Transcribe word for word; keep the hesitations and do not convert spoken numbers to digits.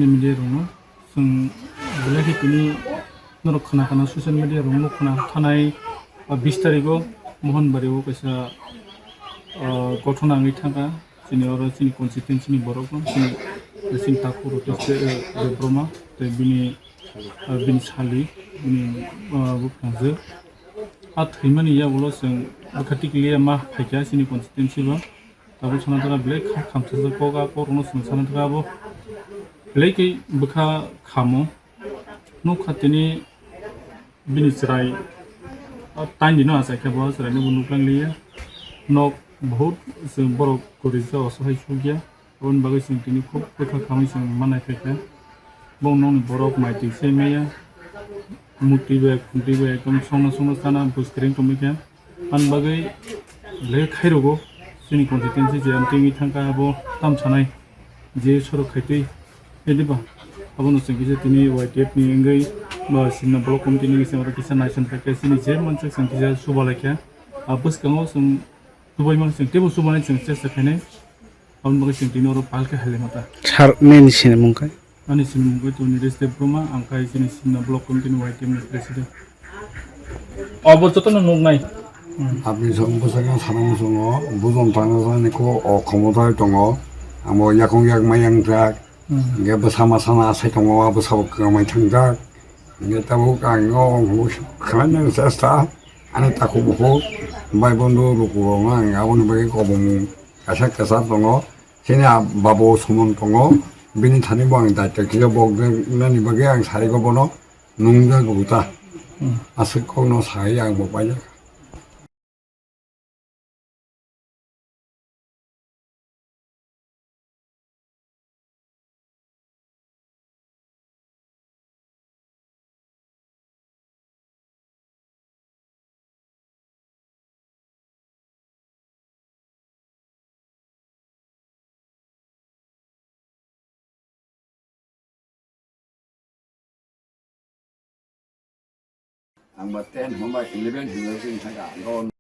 Media rokno chwng belai khe tini norok khna khna social media rokno khna thanai, ah, bis tarigo Mohanbari o kaisa, ah, gothona wngwi thangkha. Chini oro chini constituency ni borok no chini, chini takhuk Ritesh De-, eh, Debbarma tei bini, ah, bini sali, bini, ah, buphangjwk. A thwimani yagulo chwng bwkha tikliya ma phaikha chini constituency bo. Tabuk sana thaka belai kha khamsajak kok, a kok rokno chwng sana thaka abo belai khe bwkha khamo. Nukha tini bini chwrai, a, taini no achai khe bo chwrai no bo nuklang liya. Nok bahut chwng borok gorijak, osohai sukya. Aboni bagwi chwng tini khub bwkha khamwi chwng manai khaikha. Bo nokni borok mai twi se maya. Mukti bai, khumti bai ekdom songno songno chana bwskwrwng tongwi kha. Ani bagwi le khairogo chini constituency je amtwi wngwi thangkha abo tam sanai je sorok khaitwi ediba abono chwng kisa tini Y T F ni wngwi ba Simna block committee ni wngwi chwng oro kisa naisang khaikha chini je mansa chwng kisa subalai kha. A bwskango chwng subaima chwng teibo subalai chwng chesta khainai. Aboni bagwi chwng tini oro pal khe hai laima ta. Sir, nini sinimung khe? Ani sinimung khe Tony Reste Bruma, ang khe chini Simna Block Committee ni Y T F ni President. Obo jotono nuknai. Aboni song bwskango sana muchungo, bujon tangna jani kho o khomotai tongo. Amo yakung yak mayang jak, hingke bwsa masa na sai tongo, a bwsa bo kwmai thangjak. Hingke tabuk ang o khlaina chesta, ani takhuk bukhuk, bai bondo rukurokno ang aboni bagwi kobongmung kaisa kwchar tongo. Chini a babo Suman tongo, bini thani bo ang daityo khe bok nani bagwi ang sarigo bono nungjago ta. Aswk kokno sai ang bo paijak. Ang ba ten hwnba eleven hwnwi thangkha.